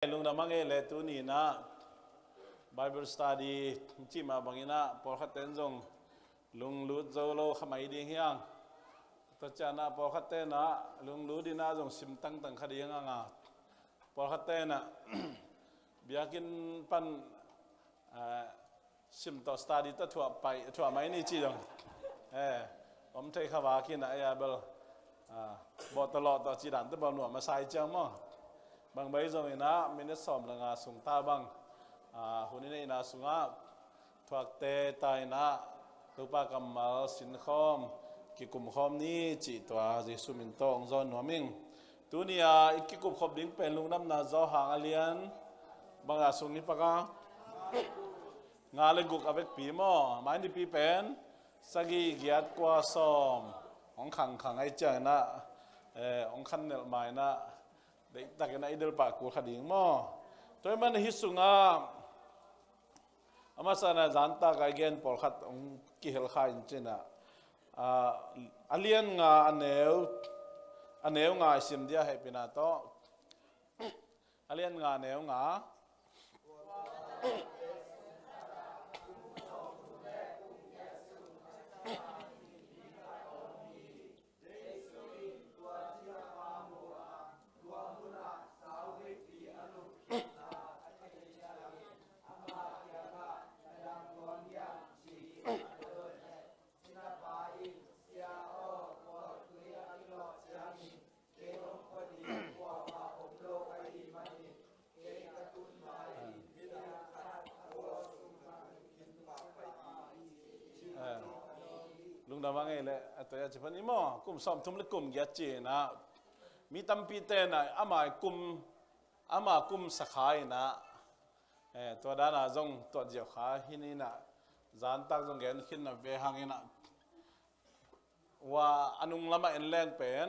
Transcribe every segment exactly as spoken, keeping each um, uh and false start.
Lungdam a ngei le tuni inah Bible study cih mah bang inah pawlkhat ten zong lunglut zo lo kha mai ding hiang. Tua cianah pawlkhat tenah lunglut inah zong sim tangtang kha ding a nga. Pawlkhat tenah biakinn pan, ah, sim tawh study tawh thuah pai, thuah mai ni ci zong. Eh, om thei kha vak inah ei a bel, ah, bawh tawh lawh tawh ci dan tawh bawh nuam a sai ciang maw. Bang bai zong inah minute sawm le nga sung ta bang, ah, hun inah inah sungah thuakte ta inah Topa kammal sinkhawm kikumkhawm ni cih tua Jesuh min tawh hong zawn nuam ing. Tuni a i kikupkhop ding pen Lungdamna Johan a lian bangah sung hi paka nga le guk a vekpi maw, mai nipi pen sagih giat kua sawm hong khangkhang ai ciang inah, eh, hong khan nelh mai inah deihtak inah i delpah kul kha ding maw. Tua ahih man hih sungah a masa inah zantak a i gen pawlkhat hong kihel kha in cinah, ah, a lian nga a neu, a neu nga i sim dia hehpihna tawh. A lian nga neu nga. Eh, lungdam a ngei le a toya ci pan i maw, kum sawmthum le kum giat ci inah mi tampi tenah ama kum, ama kum sakha inah, eh, tua dana zong tuat ziau kha hi inah zantak zong gen khin na ve hang inah. Ua a nung lamah en leng pen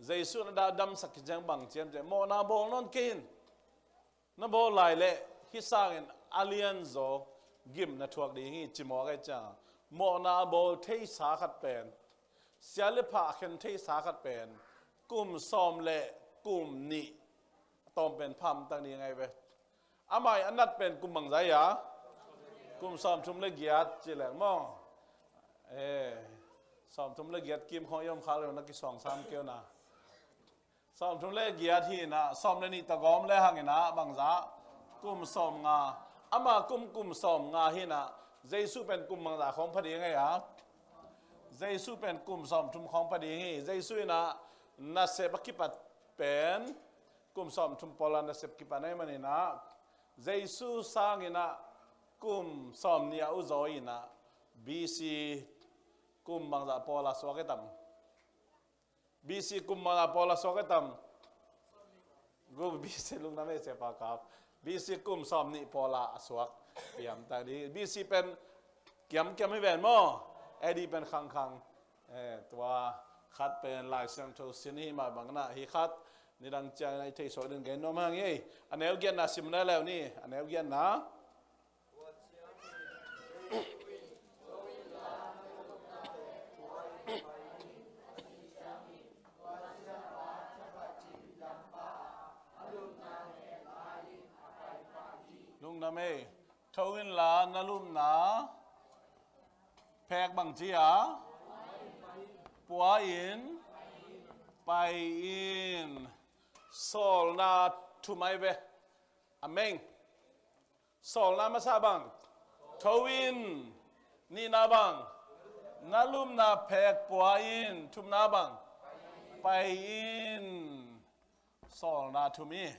Jesuh na dah damsak khit ciang bang ciam ciam mawhna bawl nawn kei in. Na bawl lai leh hih sangin a lianzaw gim na thuak ding hi ci mawk ai ciang. Mawhna a bawl theisa khat pen, sia le phah a khen theisa khat pen kum sawm le kum nih a tawm pen phamtang ding ai ve. Amah i a nat pen kum bangzah a? Kum sawmthum le giat ci leng maw? Eh, sawmthum le giat kim khawng i om khak leh na kisuang sam keu na. Sawmthum le giat hi inah, sawm le nih tawh gawm le hang inah bangzah? Kum sawmnga. Amah kum, kum sawmnga hi inah Jesuh pen kum bangzah khawng pha ding ai a? Jesuh pen kum sawmthum khawng pha ding hi. Jesuh inah nasep a kipat pen kum sawmthum pawl a nasep kipan ahih man inah Jesuh sang inah kum sawmnih a uzaw inah B C kum bangzah pawl a suak i tam? B C kum bangzah pawl a suak i tam? Gu B C lungdam ei sia pa kap. B C kum sawmnih pawl a suak. Piam tak di. B C pen kiamkiam hi ven maw? A D pen khangkhang. Eh, tua khat pen Lai Siangtho sin hi mah bang inah hih khat nidang ciang inah i theih suak ding gen nuam hang hi. A neu giatna sim na leu ni. A neu giatna. Lungdam ei. Tho inla na lupna phek bang ci a? Pua in, pai in. Sawlna thum ai ve. Amen. Sawlna masa bang? Tho in. Nihna bang? Na lupna phek pua in. Thumna bang? Pai in. Sawlna thum hi.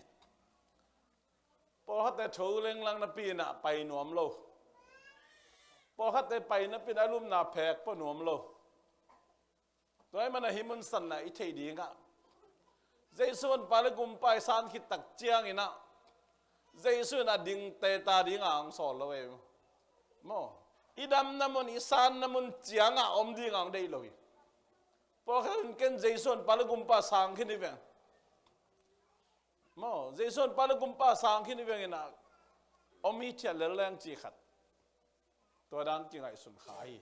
Pawlkhatte tho lenglang napi inah pai nuam lo. Pawlkhatte pai napi inah lupna phek pua nuam lo. Tua ahih manah hih mun sanna i theih dingah Jesuh in Pa le Kumpa i san khit tak ciang inah Jesuh in a dingte ta dingah hong sawl lo ei. Maw? I damna mun, i sanna mun ciangah om dingah hong deih lo hi. Pawlkhat in ken Jesuh in Pa le Kumpa sang khin hi veng. Maw, Jesuh in Pa le Kumpa sang khin hi veng inah om hi thiat lel leng ci khat. Tua dan kingaihsun kha hi.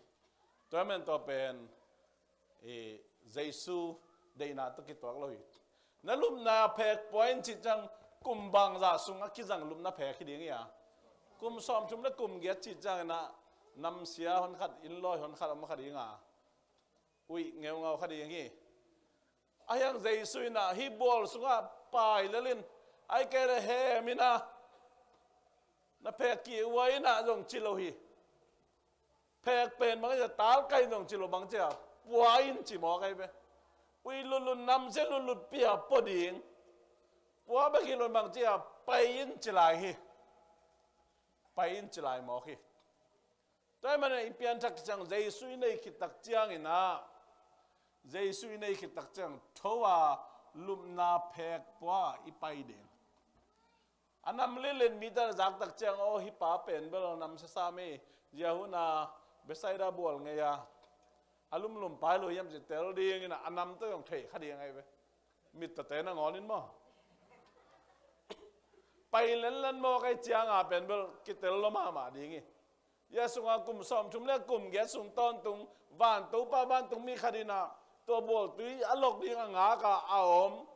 Tua men tua pen, eh, Jesuh deihna tawh kituak lo hi. Na lupna phek pua in ci ciang Kum bangzah sungah kizang lupna phek hi ding hi a. Kum sawmthum le kum giat cih ciangin ah namsia honkhat, innlawi honkhat om kha ding a, uih ngeungau kha ding hi. Ahi hang Jesu in ah hih bual sungah pai lel in, ahih kei leh hem in ah na phek kik uh a in ah zong ci lo hi. Phek pen bang ci a, talkai in zong ci lo, bang ci a, pua in ci mawk ahi ve. Uih lutlut, namsia lutlut pi a pua ding. Pua bek hi lo in bang ci a, pai in ci lai hi. Pai in ci lai mawk hi. Tua ahih manin i pianthak ciang Jesu i nei khit tak ciangin ah, Jesu i nei khit tak ciang tho a lupna phek pua i pai ding. A nam lilin mite na zak tak ciang, aw, hih pa pen bel nam sasa mi, zia hun a Bethsaida bual ngei a, a lumlum pai lo hiam ci tel dingin ah, a nam tawh zong thei kha ding ahi ve. Mittawte nangawn in maw? Pai lenlen mawk ahi ciang a pen bel kitel lo mahmah ding hi. Zia sungah kum sawmthum le kum giat sung tawntung, vantopa vantung mi khat in ah tua bualtui a lok ding a ngak a, a om.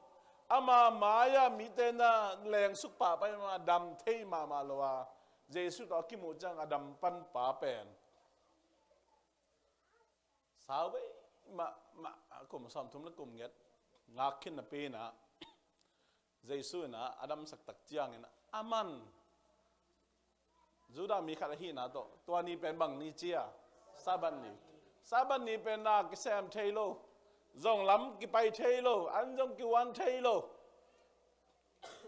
Ama mai-ah mite na lengsuk pahpah in ah, a dam thei mahmah lo a, Jesu tawh a kimuh ciang a dam panpa pen sau vei mah, mah, kum sawmthum le kum giat ngak khin napi in ah, Jesu in ah a damsak tak ciangin ah, aman Judah mi khat ahihna tawh, tua ni pen bang ni ci a, Sabbath ni. Sabbath ni pen na kisem thei lo, zong lam kipai thei lo, an zong kiuan thei lo.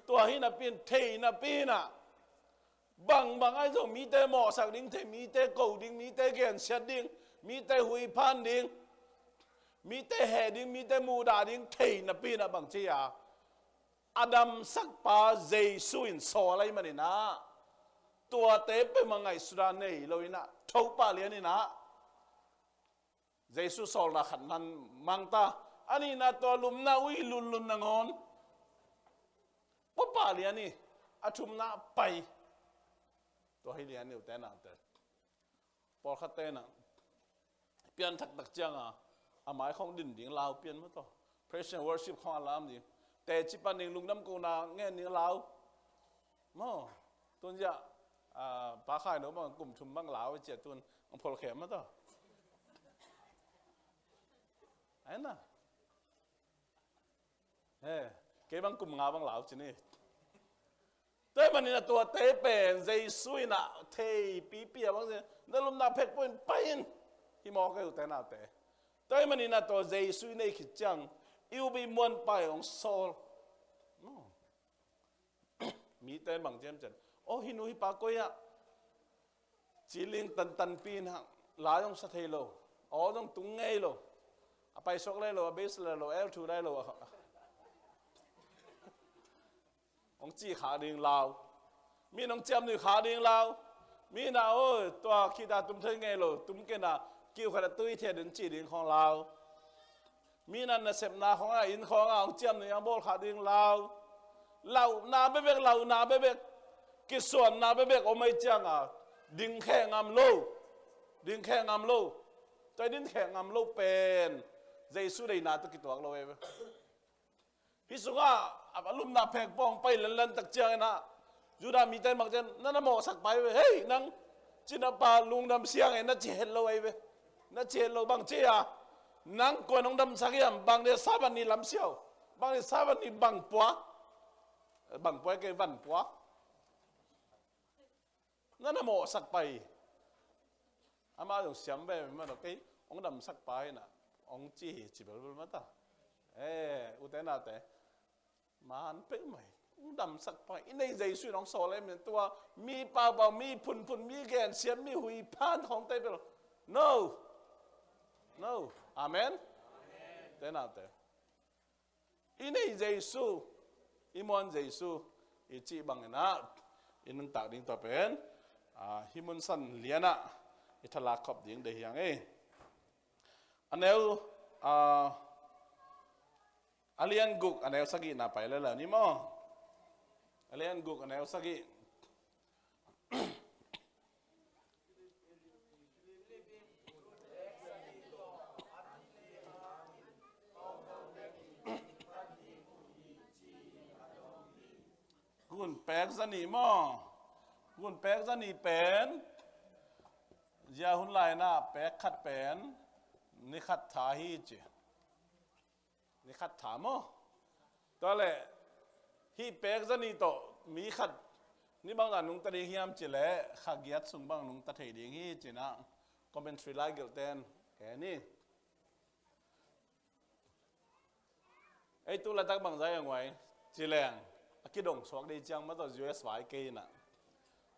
Tua hi napi in, thei napi in ah, bangbang ahi zong mite mawhsak ding thei, mite ko ding, mite gensiat ding, mite huiphan ding, mite heh ding, mite muhdah ding thei napi in ah bang ci a, a damsakpa Jesu in sawl ahih manin ah, tuate peuhmah ngaihsut a nei lo in ah, tho pah lian in ah, Jesu sawlna khat man mang ta. A nihna tua lupna uih lutlut nangawn pua pah lian hi. A thumna pai. Tua hi lian hi, ute naute. Pawlkhatte in ah pianthak tak ciang a, a mai khawng din ding lau pian maw taw. Praise and worship khawng a lam ding. Teci pan ding, lungdam kohna ngen ding lau. Maw, tun zia, ah, Pa Khai no bang kum thum bang lau cia tun ang phol khem maw taw. Ai na. He, kei bang kum nga bang lau ci ni. Tua ahih manin ah tuate pen Jesu in ah thei pipi a bang ci, na lupna phek pua in pai in. Hi mawk ahi, ute naute. Tua ahih manin ah tua Jesu i nei khit ciang i up i muanpa i hong sawl. No. Mite in bang ci hiam cih leh, aw, hih nu hih pa koi ah ci ling tantanpi in ah, la zong sa thei lo, aw zong tung ngei lo, a paisuak lai lo, a beisa lai lo, a elthu lai lo, hong ci kha ding lau. Mi in hong ciamnuih kha ding lau. Mi in ah, aw, tua khita tum thei ngei lo, tum kei in ah kiu khat a tui thei ding ci ding khawng lau. Mi in ah nasepna khawng ah, inn khawng ah hong ciamnuih a bawl kha ding lau. Lauhna bekbek, lauhna bekbek, kisuanna bekbek om ahih ciang a, ding khe ngam lo. Ding khe ngam lo. Tua ding khe ngam lo pen Jesu deihna tawh kituak lo ahi ve. Hih sungah a lupna phek pua hong pai lenlen tak ciangin ah, Judah mite in bang ci hiam, na na mawhsak pai ve. Hei, nang cinapa lungdam siang e, na ci het lo ahi ve. Na ci het lo, bang ci a, nang kua in hong damsak hiam, bang dia Sabbath ni lam siau, bang dia Sabbath ni bang pua, bang pua, kei van pua. Na na mawhsak pai. Amah zong siam veve maw, kei hong damsak pa hi in ah, hong ci hi ci belbel mah ta. Eh, ute naute, man peuhmah hi. Hong damsak pa hi. I nei Jesu in hong sawl ahih manin tua mi paupau, mi phunphun, mi gensiat, mi huiphan khawngte bel. No. No. Amen. Ute naute, i nei Jesu, i muan Jesu i cih bangin ah i nuntak ding tua pen, ah, hih mun san lian ah i thalak khop ding deih hi hang e. A neu, ah, a lian guk a neu sagihna pai lel ni maw. A lian guk a neu sagih. Hun pek zanih maw? Hun pek zanih pen zia hun lai-in ah pek khat pen ni khat tha hi ci. Ni khat tha maw? Tua leh hih pek zanih tawh mi khat ni bangzah nungta ding hiam ci leh kha giat sung bang nungta thei ding hi ci-in ah commentary laigelhte in gen hi. Ei tu laitak bangzah hi a, nguai ci leng a kidong suak ding ciang mah tawh U S vai kei in ah.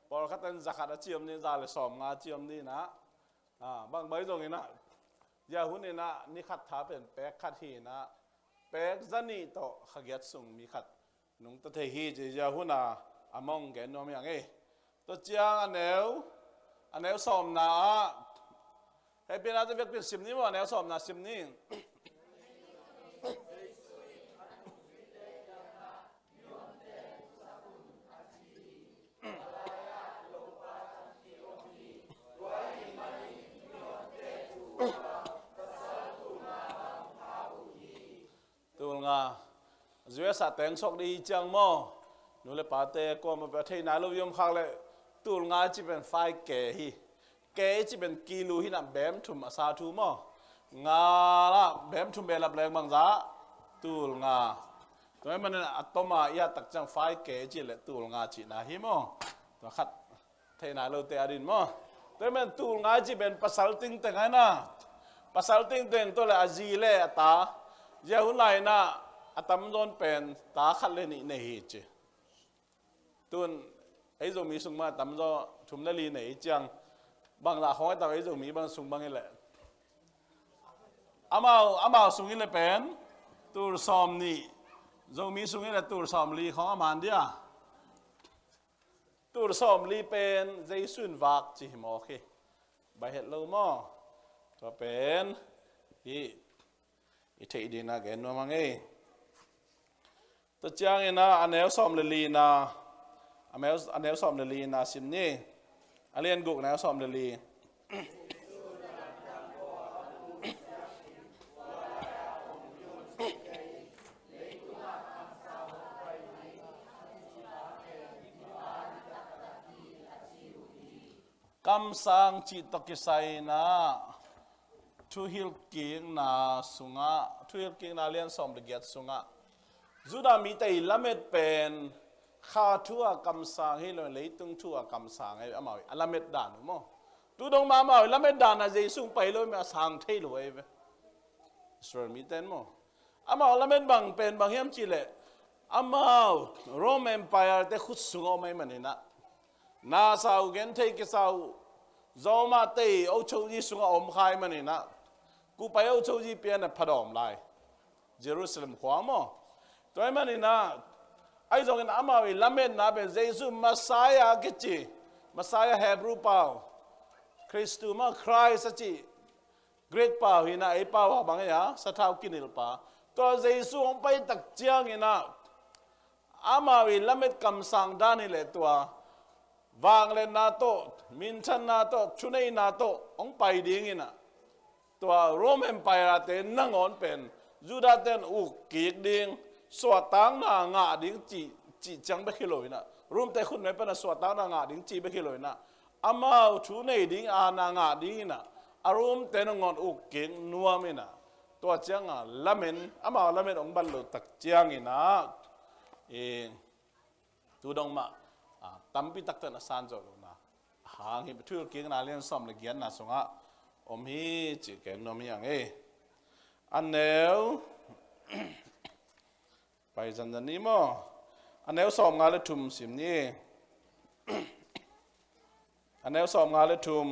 Pawlkhat in za khat a ci om ding, za le sawmnga a ci om ding in ah. Ah, bangbang zongin ah zia hun in ah ni khat tha pen pek khat hi in ah pek zanih tawh kha giat sung mi khat nungta thei hi ci zia hun a, a mong gen nuam hi a ngei. Tua ciang a neu, a neu sawmna ah, hehpihna tawh biakpiin sim ni maw, a neu sawmna sim ni. Tulnga. U S a teng suak ding hi ciang maw? Nu le pate kuamah peuh a thei nai lo i om khak leh tulnga i cih pen fai ke hi. Ke i cih pen kilu hi in ah, bem thum a sa thu maw? Nga lah bem thum behlap leng bangzah? Tulnga. Tua ahih manin a tom a i hat tak ciang fai ke i cih leh tulnga cihna hi maw? Tua khat thei nai lote ading maw? Tua ahih manin tulnga i cih pen pasal tengteng hi in ah. Pasal tengteng, tua leh a zi le a ta. Zia hun lai-in ah a tamzaw in pen ta khat le nih nei hi ci. Tun ei Zomi sung mah a tamzaw thum le li nei hi ciang, bangzah khawng a tam ei Zomi bang sung bang hi leh? Amau, amau sung hi leh pen tul sawmnih, Zomi sung hi leh tul sawmli khawng a man dia. Tul sawmli pen Jesu in vak ci hi mawk hi. Bai het lo maw? Tua pen hih i theih dingin ah gen nuam a ngei. Tua ciangin ah a neu sawm le lina, a neu, a neu sawm le lina sim ni. A lian guk, neu sawm le li. Kamsang cih tawh kisai in ah, thuhilhkikna sungah, thuhilhkikna lian sawm le giat sungah Judah mite i lamet pen kha thu a kamsang hi lo, leitung thu a kamsang hi, amau i a lamet dan uh maw? Tu dong mah amau i lamet dan a Jesu hong pai lo, mi a sang thei lo ahi ve. Israel mite in maw? Amau lamet bang pen bang hiam cih leh, amau Rome Empire te khut sungah om ahih manin ah, na sa uh, genthei kisa uh, zawmah tei ochozi sungah om kha ahih manin ah, kuhpai ochozi pian a phadawm lai, Jerusalem khua maw? Tua ahih manin ah, ahi zongin amau i lametna pen Jesu Messiah kici, Messiah Hebrew pau, Kristu maw, Christ a ci Greek pau hi in ah, ei pau a bang hi a, sathau kinilhpa. Tua Jesu hong pai tak ciangin ah, amau i lamet kamsang dan hi leh tua vangliatna tawh, minthanna tawh, thuneihna tawh hong pai dingin ah, tua Rome Empire te nangawn pen Judah ten uk kik ding, suahtakna ngah ding cih, cih ciang bek hi lo in ah, Rome te khut mah pan a suahtakna ngah ding cih bek hi lo in ah, amau thu nei ding, aana ngah dingin ah, a Rome te nangawn uk kik nuam in ah, tua ciang a lamen, amau lamen hong bat loh tak ciangin ah, i, tu dong mah, a, tampi takte in a san zawh lohna hang hi, thuhilhkikna lian sawm le giatna sungah om hi cih ken nuam hi a ngei. A neu, pai zanzan ni maw? A neu sawmnga le thum sim ni. A neu sawmnga le thum.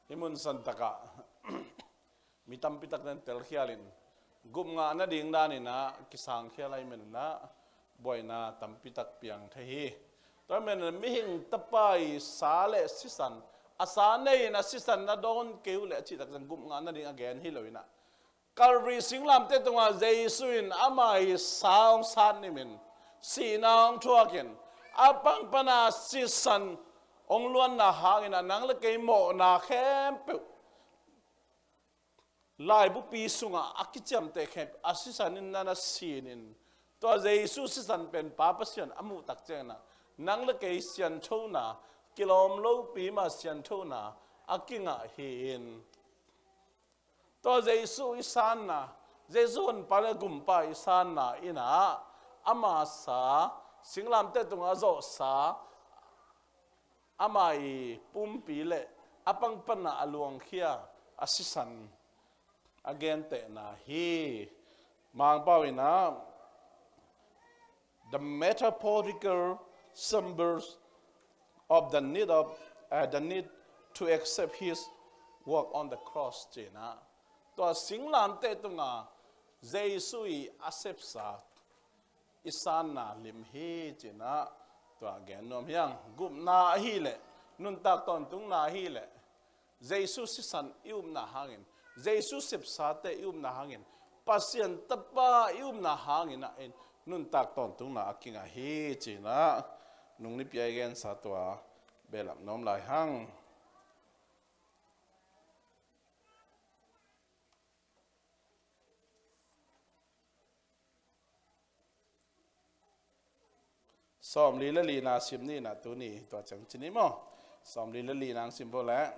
Hih mun santakah mi tampi tak nen telkhial in, gupngah nading danin ah kisangkhial ahih manin ah buaina tampi tak piang thei hi. Tua ahih manin mihing tapa i sa le sisan, a sa nei in a sisan na dawn kei uh leh a cih tak ciang gupngah nading a gen hi lo in ah, Calvary singlamteh tungah Jesu in ama ii sa hong sat nimin, sihna hong thuakin, a pang pana sisan hong luanna hangin a nang le kei mawhna khempeuh, laibupi sungah a kiciamteh khempeuh a sisan in na na sinin, tua Jesu sisan pen Pa Pasian a muh tak ciangin a nang le kei sianthona, kilawm lopi mah sianthona a kingah hi-in, tua Jesu i sanna, Jesu honpa le gumpa i sanna in a, ama sa, singlamteh tungah a zawhsa, ama ii pumpi le a pang pana a luangkhia a sisan a gentehna hi. Mangpau in a, the metaphorical symbols of the need of, uh, the need to accept his work on the cross, ci-in a, tua singlamteh tungah Jesu ii a sepsa i sanna lim hi, ci-in a, tua gen nuam hi hang. Gupna ahih leh nuntak tawntungna ahih leh Jesu sisan i upna hangin, Jesu sepsate i upna hangin, Pasian Tapa i upna hangin a in nuntak tawntungna a kingah hi, ci-in a, nung nipi a i gensa tua behlap nuam lai hang. Sawmli le lina sim ni in a, tuni tua ciang ci ni maw? Sawmli le lina sim vo leh.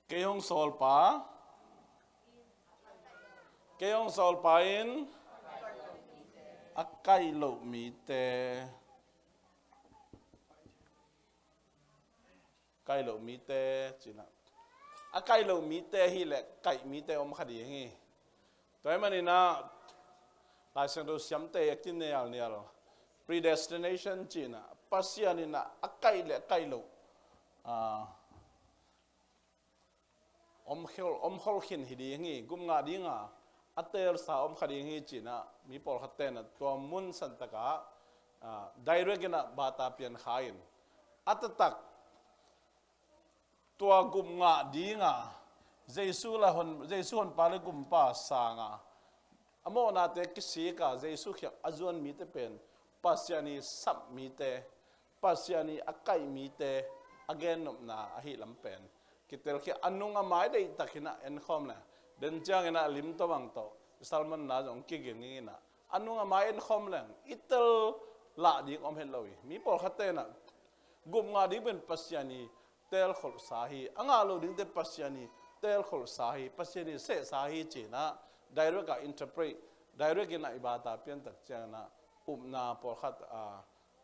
Kei hong sawlpa, kei hong sawlpa in a kaih loh mite, kaih loh mite, ci-in a, a kaih loh mite ahih leh kaih mite om kha ding hi. Tua ahih manin a, Lai Siangtho siamte a kinialnial, predestination ci-in a, Pasian in a, a kaih le a kaih loh, a, om khol, om khol khin hi ding hi. Gupna dinga a teelsa om kha ding hi, ci-in a, mi pawlkhatte in a tua mun santak ah, a, direct in a bata pian kha in, a taktak tua gupna dinga Jesu le hon, Jesu honpa le gumpa sanga a mawhnate kisik a Jesu khiak a zuan mite pen Pasian ii sap mite, Pasian ii a kaih mite a gennopna ahih lam pen kitel khia. A nung a mai deihtakin a enkhawm leng, den ciangin a lim tawh bang tawh sermon-na zong kiging in a, a nung a mai enkhawm leng i tel lah ding om het lo hi. Mi pawlkhatte in a, gupna ding pen Pasian ii teelkholhsa hi, a ngah loh dingte Pasian ii teelkholhsa hi, Pasian ii sehsa hi, ci-in a, direct a interpret, direct in a i bata pian tak ciangin a, upna pawlkhat, a,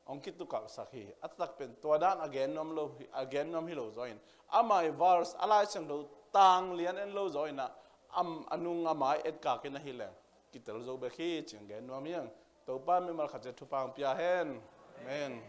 hong kitukalhsak hi. A taktak pen tua dan a gen nuam lo hi, a gen nuam hi lo zaw in, ama ii verse, a Lai Siangtho tang lian en lo zaw in a, am, a nung a mai etkak in ahih leng kitel zo bek hi, ci-in gen nuam hi hang. Topa mimal khat ciat thupha hong pia hen. Amen.